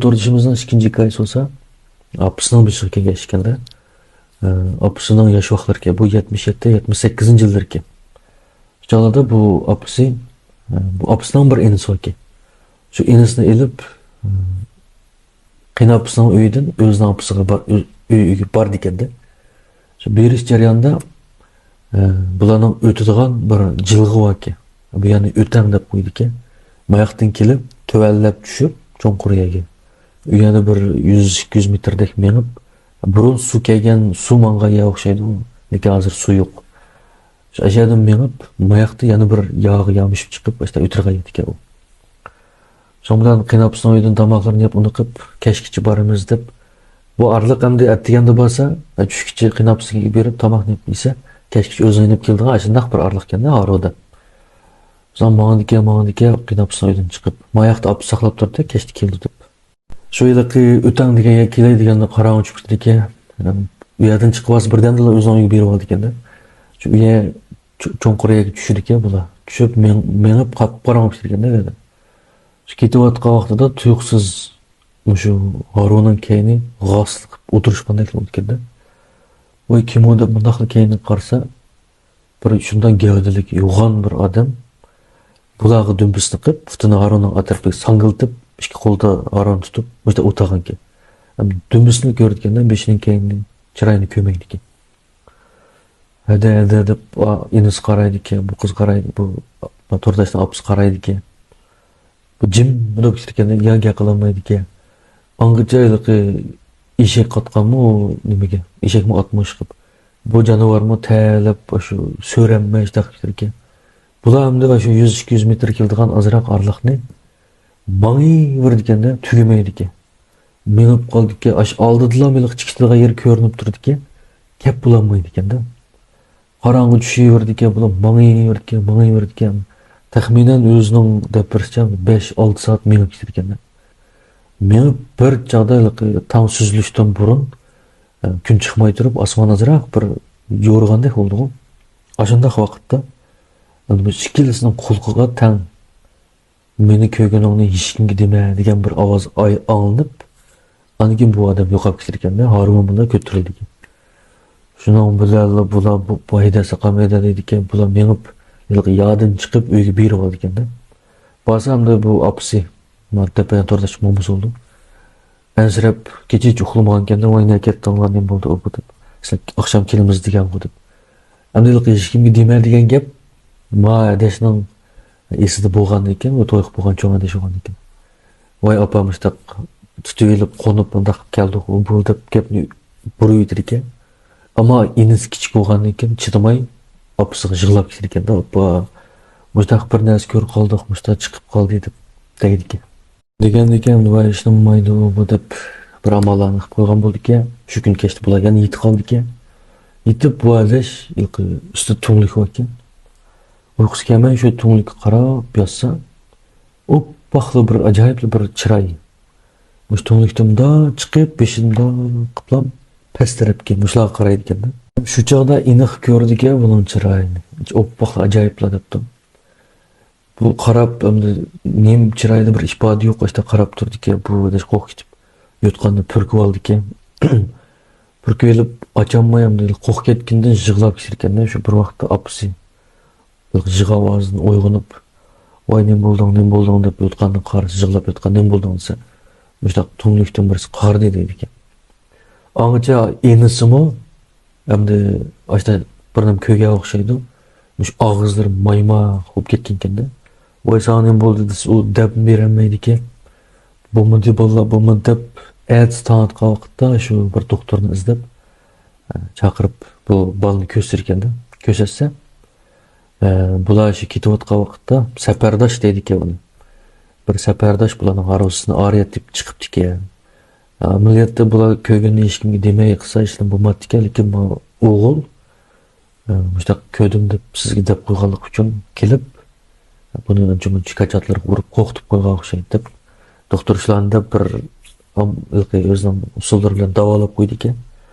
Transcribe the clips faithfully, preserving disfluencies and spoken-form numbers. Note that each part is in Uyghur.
توردىشىمىزنىڭ ئىككىنچى ھېكايىسى بولسا، ئاپىسىنىڭ بېشىغا كەلگەن ئىش ئىكەن-دە. ئە، ئاپىسىنىڭ ياش ۋاقىتلىرى ئىكەن. بۇ يەتمىش يەتتە، يەتمىش سەككىزىنچى يىللىرى ئىكەن. شۇ چاغلاردا بۇ ئاپىسى، ئە، بۇ ئاپىسىنىڭ بىر ئىنىسى بار ئىكەن. شۇ ئىنىسىنى ئېلىپ، ئە، قېيىنئاپىسىنىڭ ئۆيىدىن ئۆزىنىڭ ئاپىسىغا بار-، ئۆ-، ئۆيىگە بارىدىكەن-دە. شۇ بېرىش جەريانىدا، ئە، بۇلارنىڭ ئۆتىدىغان بىر جىلغا باركەن. بۇ يەرنى ئۆتەڭ دەپ قويىدىكەن. ماياقتىن كېلىپ، تۆۋەنلەپ چۈشۈپ، چوڭقۇر يەرگە. ئۇ يەردە بىر يۈز، ئىككى يۈز مېتىردەك مېڭىپ، بۇرۇن سۇ كەلگەن، سۇ ماڭغان يەر ئوخشايدۇ، لېكىن ھازىر سۇ يوق. شۇ ئاشۇ يەردىن مېڭىپ، ماياقتا يەنە بىر ياغا يامىشىپ چىقىپ، ئاشۇ ئۆتىدىغان يەردىكەن ئۇ. شۇنىڭ بىلەن قېيىنئاپىسىنىڭ ئۆيىدىن تاماقلىرىنى يەپ ئۇنىقىپ، كەچكىچە بارىمىز دەپ، بۇ ئارىلىق ئەمدى ئەتىگەندە بارسا، ئە، چۈشكىچە قېيىنئاپىسىنىڭكىگە بېرىپ تاماقنى يەپ يېسە، كەچكىچە ئۆزى ئويناپ كېلىدىغان ئاشۇنداق بىر ئارىلىق ئىكەن-دە، ھارۋىدا. ساڭا ماڭىدىكەن، ماڭىدىكەن، قېيىنئاپىسىنىڭ ئۆيىدىن چىقىپ، ماياقتا ئاپىسى ساقلاپ تۇرىدۇ، كەچتە كېلىدۇ دەپ. شۇ ھېلىقى ئۆتەڭ دېگەن يەرگە كېلەي دېگەندە قاراڭغۇ چۈشۈپ كېتىدىكەن. ئۇ يەردىن چىقىۋالسا بىردەمدىلا ئۆزىنىڭ ئۆيىگە بېرىۋالىدىكەن-دە. شۇ ئۇ يەر چو-، چوڭقۇر يەرگە چۈشىدىكەن بۇلار. چۈشۈپ مېڭ-، مېڭىپ قاپقاراڭغۇ بولۇپ كېتىدىكەن-دە ئۇ يەردە. شۇ كېتىۋاتقان ۋاقتىدا تۇيۇقسىز مۇشۇ ھارۋىنىڭ كەينى غاسلىق قىلىپ ئولتۇرۇشقاندەك بولىدىكەن-دە. ۋاي، كىم ئۇ دەپ مۇنداقلا كەينىگە قارىسا، بىر شۇنداق گەۋدىلىك، يوغان بىر ئادەم بۇلاغا دۈمبىسىنى قىلىپ، پۇتىنى ھارۋىنىڭ ئەتراپىغا ساڭگىلىتىپ، ئىككى قولىدا ھارۋىنى تۇتۇپ، مۇشۇنداق ئولتۇرغانىكەن. ھەم دۈمبىسىنى كۆرىدىكەن-دە، بېشىنىڭ كەينىنى، چىرايىنى كۆرمەيدىكەن. ھەدە، ھەدە دەپ، ئا، ئىنىسى قارايدىكەن، بۇ قىز قارايدۇ، بۇ، ئا، تورداشنىڭ ئاپىسى قارايدىكەن. بۇ جىم بولۇپ كېتىدىكەن، يا گەپ قىلالمايدىكەن. ئاڭغىچە ھېلىقى ئېشەك قاتقانمۇ نېمىگە؟ ئېشەكمۇ ئاتمۇ ئىشقىپ. بۇ جانىۋارمۇ تەلەپ، شۇ سۆرەنمەي شۇنداق كېتىدىكەن. بۇلار ئەمدى شۇ يۈز، ئىككى يۈز مېتىر كېلىدىغان ئازراق ئارىلىقنى ماڭىۋېرىدىكەن-دە، تۈگىمەيدىكەن. مېڭىپ قالىدىكەن، ئاشۇ ئالدىدىلا ھېلىقى چىقىدىغان يەر كۆرۈنۈپ تۇرىدىكەن، كەپ بولالمايدىكەن-دە. قاراڭغۇ چۈشۈۋېرىدىكەن، بۇلار ماڭىۋېرىدىكەن، ماڭىۋېرىدىكەن. تەخمىنەن ئۆزىنىڭ دەپ بېرىشىچە بەش، ئالتە سائەت مېڭىپ كېتىدىكەن. مېڭىپ بىر چاغدا ھېلىقى تاڭ سۈزۈلۈشتىن بۇرۇن، ئە، كۈن چىقماي تۇرۇپ، ئاسمان ئازراق بىر يورۇغاندەك بولدىغۇ. ئاشۇنداق ۋاقىتتا، ئەمدى بۇ ئىككىلىسىنىڭ قۇلىقىغا تەڭ «مېنى كۆرگىنىڭنى ھېچكىمگە دېمە» دېگەن بىر ئاۋاز ئاي-، ئاڭلىنىپ، ئاندىن كېيىن بۇ ئادەم يوقاپ كېتىدىكەن-دە، ھارۋىمۇ بۇنداق كۆتۈرۈلىدىكەن. شۇنىڭ بىلەنلا بۇلار بۇ، بۇ ھەيدەسە قام ھەيدەيدىكەن، بۇلار مېڭىپ، ھېلىقى يادىن چىقىپ ئۆيگە بېرىۋالىدىكەن-دە. بارسا ئەمدى بۇ ئاپىسى، مانا دەپ بەرگەن تورداش مومىسى بولدى. ئەنسىرەپ، كېچىچە ئۇخلىمىغانىكەن-دە، «ۋاي، نەگە كەتتىڭلار، نېمە بولدى ئۇ بۇ؟» دەپ. «سىلەر ئاخشام كېلىمىز دېگەنغۇ» دەپ. ئەمدى ھېلىقى ھېچكىمگە دېمە دېگەن گەپ ما ھەدەشنىڭ ئېسىدە بولغاندىكىن، ئۇ تويۇق بولغان چوڭ ھەدەش بولغاندىكىن. «ۋاي ئاپا، مۇشتاق تۇتۇۋېلىپ، قونۇپ، مۇنداق قىلىپ كەلدۇق، ئۇ بۇ» دەپ گەپنى بۇرۇۋېتىدىكەن. ئەمما ئىنىسى كىچىك بولغاندىكىن چىدىماي ئاپىسىغا يىغلاپ كېتىدىكەن-دە، «ئاپا، مۇشتاق بىر نەرسە كۆرۈپ قالدۇق، مۇشتاق چىقىپ قالدى» دەپ دەيدىكەن. دېگەندىكىن، ۋاي، ئىشلىمايدۇ بۇ دەپ بىر ئاماللارنى قىلىپ قويغان بولىدىكەن. شۇ كۈنى كەچتە بۇلار يەنە يېتىپ قالىدىكەن. يېتىپ بۇ ھەدەش ھېلىقى ئۈستىدە تۈڭلۈك باركەن. ئۇيقۇسى كەلمەي شۇ تۈڭلۈككە قاراپ ياتسا، ئوپپاقلا بىر ئاجايىپلا بىر چىراي مۇشۇ تۈڭلۈكتىن مۇنداق چىقىپ، بېشىنى مۇنداق قىپلا پەس تەرەپكە مۇشۇلارغا قارايدىكەن-دە. شۇ چاغدا ئېنىق كۆرىدىكەن بۇنىڭ چىرايىنى. ئوپپاقلا ئاجايىپلا دەپتۇ. بۇ قاراپ، ئەمدى نېمە چىرايىدا بىر ئىپادە يوق، ئاشتا قاراپ تۇرىدىكەن. بۇ ھەدەش قورقۇپ كېتىپ يوتقاننى پۈركۈۋالىدىكەن. پۈركۈۋېلىپ ئاچالماي، ئەمدى قورقۇپ كەتكىنىدىن يىغلاپ كېتىدىكەن-دە. شۇ بىر ۋاقىتتا ئاپىسى بىر يىغا ئاۋازىدىن ئويغىنىپ، «ۋاي، نېمە بولدۇڭ، نېمە بولدۇڭ؟» دەپ يوتقاننى قارىسا، يىغلاپ ياتقان، «نېمە بولدۇڭ؟» دېسە، مۇشۇنداق تۈڭلۈكتىن بىرسى قارىدى دەيدىكەن. ئاڭغىچە ئىنىسىمۇ ئەمدى ئاشتا بىر نېمە كۆرگەن ئوخشايدۇ. مۇشۇ ئاغزىلىرى مايماق بولۇپ كەتكەنكەن-دە. «ۋاي، ساڭا نېمە بولدى؟» دېسە، ئۇ دەپ بېرەلمەيدىكەن. «بولمىدى، بالىلار، بولمىدى» دەپ، ئەتىسى تاڭ ئاتقان ۋاقىتتا شۇ بىر دوختۇرنى ئىزدەپ، ئە، چاقىرىپ، بۇ بالىنى كۆرسىتىدىكەن-دە. كۆرسەتسە، ئە، بۇلار شۇ كېتىۋاتقان ۋاقىتتا سەپەرداش دەيدىكەن ئۇنى. بىر سەپەرداش بۇلارنىڭ ھارۋىسىنى ئارىيەت دەپ چىقىپتىكەن. ئە، ئەمەلىيەتتە بۇلار كۆرگىنىنى ھېچكىمگە دېمەي قىلسا، ھېچنېمە بولمايتتىكەن، لېكىن بۇ ئوغۇل، ئە، مۇشۇنداق كۆردۈم دەپ سىزگە دەپ قويغانلىقى ئۈچۈن كېلىپ، بۇنى ئانچە-مۇنچە كاچاتلىرىغا ئۇرۇپ قورقۇتۇپ قويغان ئوخشايدۇ دەپ، دوختۇر شۇلارنى دەپ بىر ئام-، ھېلىقى ئۆزىنىڭ ئۇسۇللىرى بىلەن داۋالاپ قويىدىكەن.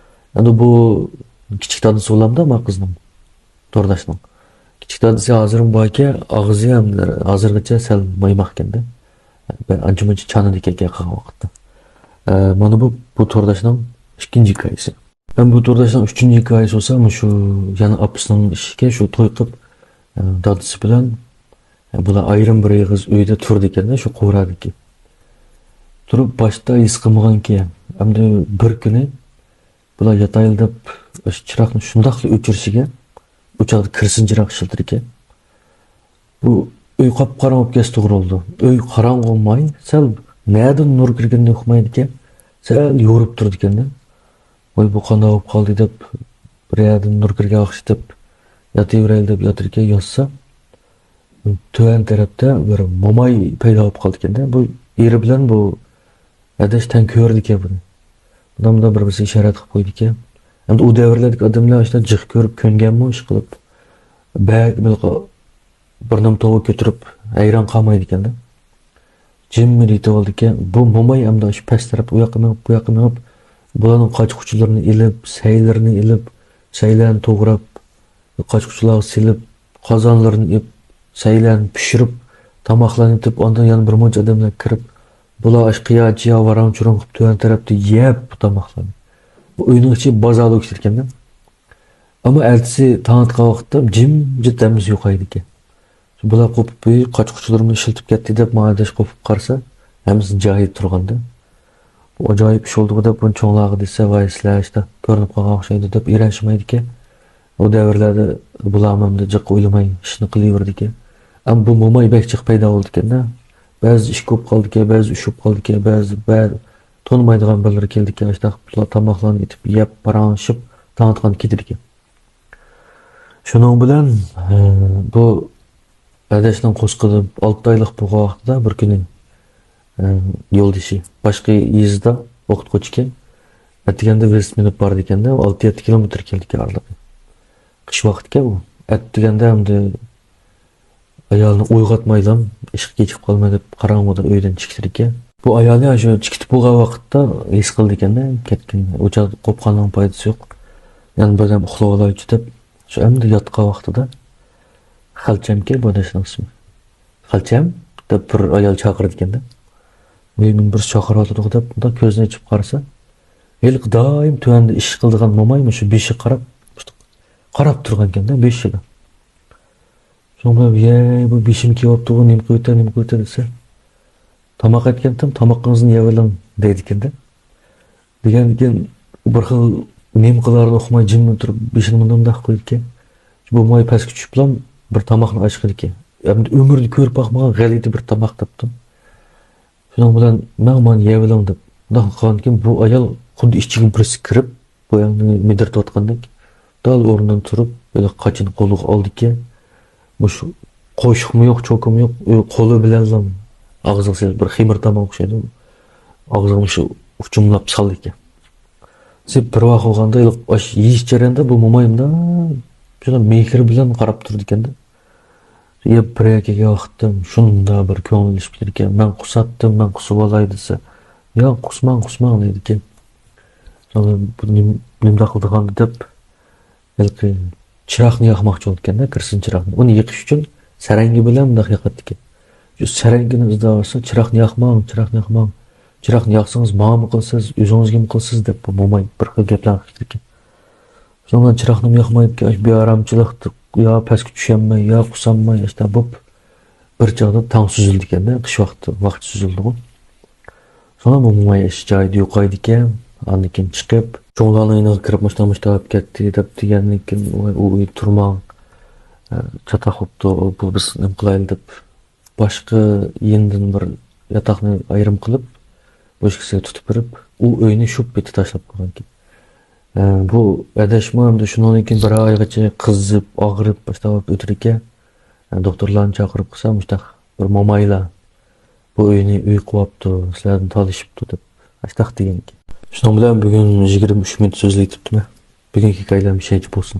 ئەمدى بۇ كىچىك دادىسى بولامدا ما قىزنىڭ، تورداشنىڭ. كىچىك دادىسى ھازىرمۇ باركەن، ئاغزى ھەم ھازىرغىچە سەل مايماقكەن-دە. بىر ئانچە-مۇنچە چانىدىكەن قالغان ۋاقىتتا. ئە، مانا بۇ، بۇ تورداشنىڭ ئىككىنچى ھېكايىسى. ھەم بۇ تورداشنىڭ ئۈچىنچى ھېكايىسى بولسا، مۇشۇ يەنە ئاپىسىنىڭ ئىشىكى، شۇ توي قىلىپ، ئە، دادىسى بىلەن، ئە، بۇلار ئايرىم بىر ئېغىز ئۆيدە تۇرىدىكەن-دە، شۇ قورادىكى. تۇرۇپ باشتا ھېس قىلمىغانكەن. ئەمدى بىر كۈنى بۇلار ياتايلى دەپ، ئاشۇ چىراغنى شۇنداقلا ئۆچۈرۈشىگە، ئۇ چاغدا كېرسىن چىراغ ئىشلىتىدىكەن. بۇ ئۆي قاپقاراڭغۇ بولۇپ كەتسە توغرا بولىدۇ. ئۆي قاراڭغۇ بولماي، سەل نەدىن نۇر كىرگىنىنى ئۇقمايدىكەن، سەل يورۇپ تۇرىدىكەن-دە. ۋاي، بۇ قانداق بولۇپ قالدى دەپ، بىر يەردىن نۇر كىرگەن ئوخشاش دەپ، ياتىۋېرەيلى دەپ ياتىدىكەن، ياتسا، تۆۋەن تەرەپتە بىر موماي پەيدا بولۇپ قالىدىكەن-دە. بۇ ئېرى بىلەن بۇ ھەدەش تەڭ كۆرىدىكەن بۇنى. مۇنداق بىر-بىرسىگە ئىشارەت قىلىپ قويىدىكەن. ئەمدى ئۇ دەۋرلەردىكى ئادەملەر ئاشۇنداق جىق كۆرۈپ كۆنگەنمۇ ئىشقىلىپ، بەك بىر نېمە توۋا كۆتۈرۈپ ھەيران قالمايدىكەن-دە. جىممىدە يېتىۋالىدىكەن. بۇ موماي ئەمدى شۇ پەس تەرەپ ئۇ ياققا مېڭىپ، بۇ ياققا مېڭىپ، بۇلارنىڭ قاچا-قۇچىلىرىنى ئېلىپ، سەيلىرىنى ئېلىپ، سەيلەرنى توغراپ، قاچا-قۇچىلارغا سېلىپ، قازانلىرىنى ئېلىپ، سەيلەرنى پىشۇرۇپ، تاماقلارنى ئېتىپ، ئاندىن يەنە بىر مۇنچە ئادەملەر كىرىپ، بۇلار ئاشۇ قىيا-چىيا، ۋاراڭ-چۇرۇڭ قىلىپ تۆۋەن تەرەپتە يەپ بۇ تاماقلارنى. بۇ ئۆينىڭ ئىچى بازارلىق ئىكەن. ئەمما ئەتىسى تاڭ ئاتقان ۋاقىتتا جىمجىت، ھەممىسى يوقايدىكەن. بۇلار قوپۇپ، قاچا-قۇچىلىرىمنى ئىشلىتىپ كەتتى دەپ، ماڭا ئاداش قوپۇپ قارىسا، ھەممىسى جايىدا تۇرغاندا. بۇ ئاجايىپ ئىش بولدىغۇ دەپ، بۇنى چوڭلارغا دېسە، ۋاي، سىلەر ئىشتا كۆرۈنۈپ قالغان ئوخشايدۇ دەپ ئېرەنشىمەيدىكەن. ئۇ دەۋرلەردە بۇلارمۇ ئەمدى جىق ئويلىماي ئىشنى قىلىۋېرىدىكەن. ئەمما بۇ موماي بەك جىق پەيدا بولىدىكەن-دە. بەزى ئىش بولۇپ قالىدىكەن، بەزى ئىش بولۇپ قالىدىكەن، بەزى، بەزى تونۇمايدىغان بىرلىرى كېلىدىكەن، ئاشۇنداق بۇلار تاماقلارنى ئېتىپ، يەپ، پاراڭلىشىپ، تاڭ ئاتقاندا كېتىدىكەن. شۇنىڭ بىلەن، ئە، بۇ ھەدەشنىڭ قورسىقىدا ئالتە ئايلىق بولغان ۋاقتىدا بىر كۈنى، ئە، يولدىشى باشقا يېزىدا ئوقۇتقۇچىكەن. ئەتىگەندە ۋېلىسىپىت مىنىپ بارىدىكەن-دە، ئالتە يەتتە كىلومېتىر كېلىدىكەن ئارىلىقى. قىش ۋاقتىكەن ئۇ. ئەتىگەندە ئەمدى ئايالىنى ئويغاتمايلا، ئىشقا كېچىكىپ قالىمەن دەپ قاراڭغۇدا ئۆيدىن چىقىپ كېتىدىكەن. بۇ ئايالى شۇ چىقىپ بولغان ۋاقىتتا ھېس قىلىدىكەن-دە، كەتكىن، ئۇ چاغدا قوپقاننىڭ پايدىسى يوق. يەنە بىردەم ئۇخلىۋالايچۇ دەپ، شۇ ئەمدى ياتقان ۋاقتىدا خەلچەمكەن بۇ ئادەشنىڭ ئىسمى. خەلچەم دەپ بىر ئايال چاقىرىدىكەن-دە. ۋاي، مېنى بىرسى چاقىرىۋاتىدىغۇ دەپ، مۇنداق كۆزىنى ئېچىپ قارىسا، ھېلىقى دائىم تۆۋەندە ئىش قىلىدىغان موماي مۇشۇ بېشىغا قاراپ، قاراپ تۇرغانكەن-دە، بېشىغا. شۇنىڭ بىلەن، ۋەي، بۇ بېشىم كېلىۋاپتۇغۇ، نېمە قىلىۋېتە، نېمە قىلىۋېتە دېسە، تاماق ئەتكەنتىم، تامىقىڭىزنى يەۋېلىڭ دەيدىكەن-دە. دېگەندىكىن، بىر خىل نېمە قىلارىنى ئۇقماي جىملا تۇرۇپ، بېشىنى مۇنداق مۇنداق قويىدىكەن. بۇ موماي پەسكە چۈشۈپلا بىر تاماقنى ئاچىقىدىكەن. ئەمدى ئۆمرىدە كۆرۈپ باقمىغان غەلىتە بىر تاماق تاپتىم. شۇنىڭ بىلەن، ماڭ مانا يەۋېلىڭ دەپ، مۇنداق قىلغاندىكىن، بۇ ئايال خۇددى ئىچىگە بىرسى كىرىپ، بۇ ئايالنى مىدىرتىۋاتقاندەك، دەل ئورنىدىن تۇرۇپ، ھېلىقى قاچىنى قولىغا ئالدىكەن. مۇشۇ قوشۇقمۇ يوق، چوكىمۇ يوق، ئۆ-، قولى بىلەنلا ئاغزىغا سېلىپ، بىر خېمىر تاماق ئوخشايدۇ. ئاغزىغا مۇشۇ ئۇچۇملاپ سالىدىكەن. سېلىپ بىر ۋاق بولغاندا، ھېلىقى ئاش يېيىش جەريانىدا بۇ موماي مۇنداق شۇنداق مېھىر بىلەن قاراپ تۇرىدىكەن-دە. يەپ بىر يەرگە كەلگەن ۋاقىتتا شۇنداق بىر كۆڭلى ئېلىشىپ كېتىدىكەن. مەن قۇساتتىم، مەن قۇسۇۋالاي دېسە، ياق، قۇسماڭ، قۇسماڭ دەيدىكەن. سوڭرا بۇ نېم-، نېمىنداق قىلىدىغاندۇ دەپ، ھېلىقى چىراغنى ياقماقچى بولىدىكەن-دە، كېرسىن چىراغنى. ئۇنى يېقىش ئۈچۈن سەرەڭگە بىلەن مۇنداق ياقاتتىكەن. شۇ سەرەڭگىنى ئىزدەۋاتسا، چىراغنى ياقماڭ، چىراغنى ياقماڭ. چىراغنى ياقسىڭىز ماڭىمۇ قىلىسىز، ئۆزىڭىزگىمۇ قىلىسىز دەپ بۇ موماي بىر خىل گەپلەرنى قىلىدىكەن. شۇنىڭ بىلەن چىراغنىمۇ ياقمايدىكەن، ئاشۇ بىئارامچىلىقتا يا پەسكە چۈشەلمەي، يا قۇسالماي، ئاشۇنداق بولۇپ، بىر چاغدا تاڭ سۈزۈلىدىكەن-دە، قىش ۋاقتى، ۋاقتى سۈزۈلىدىغۇ. شۇڭا بۇ موماي ئىش جايىدا يوقايدىكەن، ئاندىن كېيىن چىقىپ، چوڭلارنىڭ يېنىغا كىرىپ، مۇشۇنداق، مۇشۇنداق بولۇپ كەتتى دەپ دېگەندىن كېيىن، ۋاي، ئۇ ئۆيدە تۇرماڭ، ئە، چاتاق بوپتۇ، بۇ بىز نېمە قىلايلى دەپ، باشقا يېنىدىن بىر ياتاقنى ئايرىم قىلىپ، بۇ ئىككىسىگە تۇتۇپ بېرىپ، ئۇ ئۆينى شۇ پېتى تاشلاپ قويغانىكەن. ئە، بۇ ئاداشمۇ ئەمدى شۇنىڭدىن كېيىن بىر ئايغىچە قىزىپ، ئاغرىپ، باشلاپ ئۆتىدىكەن. ئە، دوختۇرلارنى چاقىرىپ قىلسا، مۇشتاق بىر مومايلار بۇ ئۆينى ئۆي قىلىۋاپتۇ، سىلەردىن تالىشىپتۇ دەپ، ئاشتاق دېگەنىكەن. شۇنىڭ بىلەن بۈگۈن يىگىرمە ئۈچ مىنۇت سۆزلەيتىپتىمەن. بۈگۈنكى ھېكايىلەرمۇ شۇنچە بولسۇن.